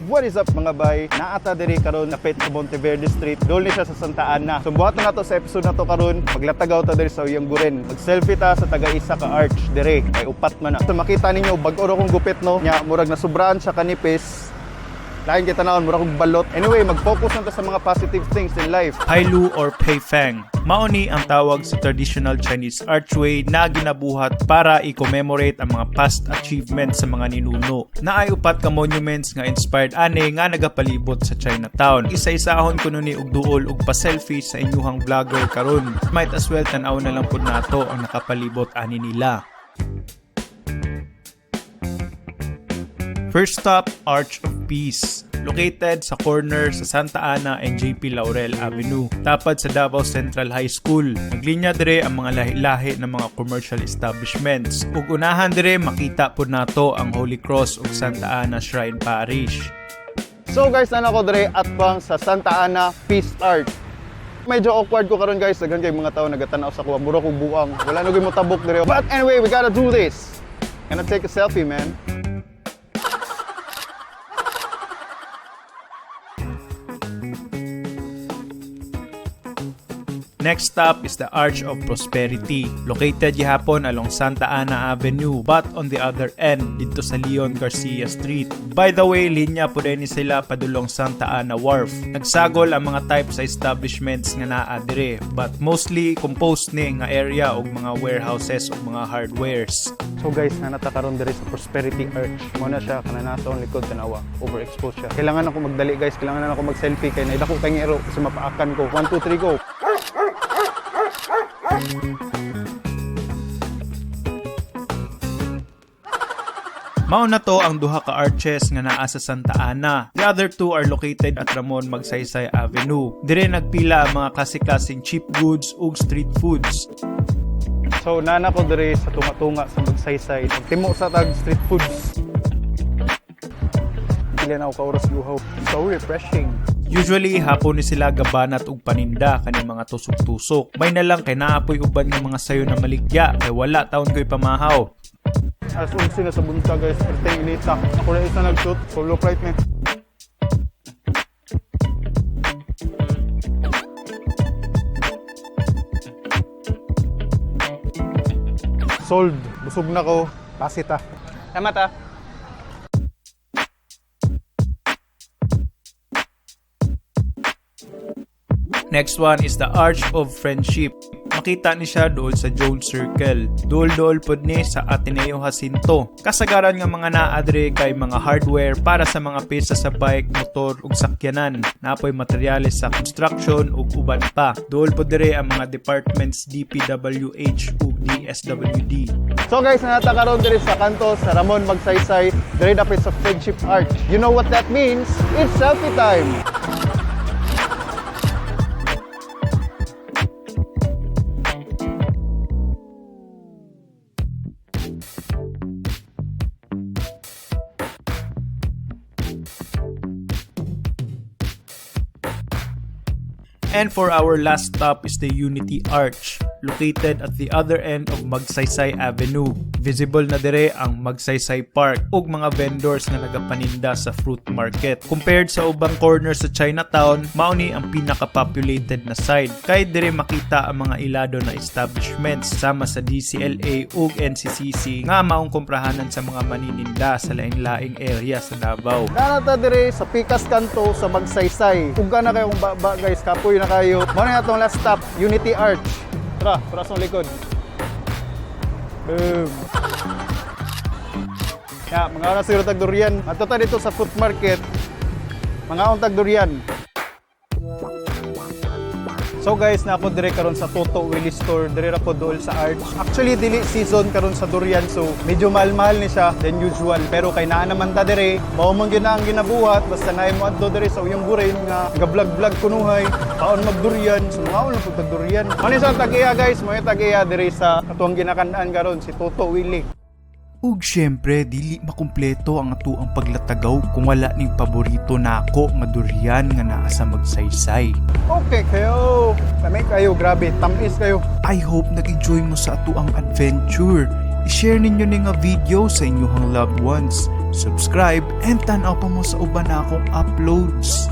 What is up, mga bay? Naa ta diri karon napit sa Monteverde Street. Dol ni siya sa Santa Ana. So buhaton nato sa episode na to karon, maglatagaw ta diri sa Uyanguren. Mag-selfie ta sa taga-isa ka arch diri kay upat man na. So makita ninyo bag-o ra kong gupit, no. Nya murag nasubraan siya kanipis. Lain kita naon, murag kong balot. Anyway, mag-focus na ta sa mga positive things in life. Pailu or Paifang. Mao ni ang tawag sa traditional Chinese archway na ginabuhat para i-commemorate ang mga past achievements sa mga ninuno. Naay upat ka monuments nga inspired ani nga nagapalibot sa Chinatown. Isa-isahon kuno ni og duol og pa-selfie sa inyuhang vlogger karon. Might as well tan-aw na lang pud nato ang nakapalibot ani nila. First stop, Arch of Peace. Located sa corner sa Santa Ana and JP Laurel Avenue, tapad sa Davao Central High School. Naglinya dire ang mga lahi-lahi ng mga commercial establishments. Ug unahan dire makita pud nato ang Holy Cross ug Santa Ana Shrine Parish. So guys, naa ko diri atbang sa Santa Ana Peace Arch. Medyo awkward ko karon, guys, daghan kay mga tao nagatanaw sa kuha. Mura kong buang. Wala na gyud mo tabok diri. But anyway, we gotta do this. Gonna take a selfie, man. Next stop is the Arch of Prosperity. Located gihapon along Santa Ana Avenue but on the other end dito sa Leon Garcia Street. By the way, linya po ni sila padulong Santa Ana Wharf. Nagsagol ang mga types sa establishments nga naa dire but mostly composed ni nga area og mga warehouses ug mga hardwares. So guys, naa ta karon diri sa Prosperity Arch. Mo na siya kana nasa akong likod, tanawa. Overexposed siya. Kailangan ako magdali, guys, kailangan na ako mag-selfie kay naidako kay ero kasi mapaakan ko. 1 2 3 go. Mao na to ang duha ka arches nga naa sa Santa Ana. The other two are located at Ramon Magsaysay Avenue. Dire nagpila ang mga klase-klaseng cheap goods ug street foods. So naa na ko diri sa tunga-tunga sa Magsaysay. Timo sa tag street foods. Pila na ako ka oras guhaw. So refreshing. Usually hapon ni sila gabanat og paninda kani mga tusok-tusok. May na lang kay naapoy uban nga mga sayo na maligya kay wala taon ko'y pamahaw. Alas 11 na sa buntag, guys, perteng inita. Ako na isa nag-shoot, solo flight ni. Sold. Busog na ko. Pasita. Tama ta. Next one is the Arch of Friendship. Makita ni siya dool sa Jones Circle. Dool-dool pod ni sa Ateneo Jacinto. Kasagaran nga mga naa diri kay mga hardware para sa mga pyesa sa bike, motor ug sakyanan. Napoy materyales sa construction ug uban pa. Dool pod dire ang mga departments DPWH ug DSWD. So guys, naa ta karon diri sa kanto sa Ramon Magsaysay, diri dapit sa Friendship Arch. You know what that means? It's selfie time. And for our last stop is the Unity Arch, located at the other end of Magsaysay Avenue. Visible na dire ang Magsaysay Park ug mga vendors nga nagapaninda sa fruit market. Compared sa ubang corner sa Chinatown, mao ni ang pinaka-populated na side. Kay dire makita ang mga ilado na establishments sama sa DCLA ug NCCC nga maong komprahanan sa mga maninda sa laing-laing area sa Davao. Naa ta diri sa Pikas Kanto sa Magsaysay. Uga na kayo kung ba, guys, kapoy na kayo. Mao na atong last stop, Unity Arch. Tara, tara sa likod. Boom. Ya, mga oras siguro tag durian. Ato ta dito sa food market. Mga tag durian. So guys, na ako dire karon sa Toto Willie Store, dire ra ko dool sa Arch. Actually dili season karon sa durian, so medyo mahal-mahal ni siya than usual. Pero kay naa naman ta dire, mao man gyud na ang ginabuhat basta naay mo adto dire sa Uyang Guren nga ga-vlog-vlog kunuhay, kaon mag durian, so mga lang pud tag durian. Mao ni sa tag-iya, guys, mao yung tag-iya dire sa atuang ginakan-an karon si Toto Willie. Ug syempre dili makumpleto ang atuang paglatagaw kung wala ning paborito nako nga durian nga naa sa Magsaysay. Okay kayo. Lami kayo, grabe, tamis kayo. I hope nag-enjoy mo sa atuang adventure. I-share ninyo ni nga video sa inyong loved ones. Subscribe and tan-aw pa mo sa uban na akong uploads.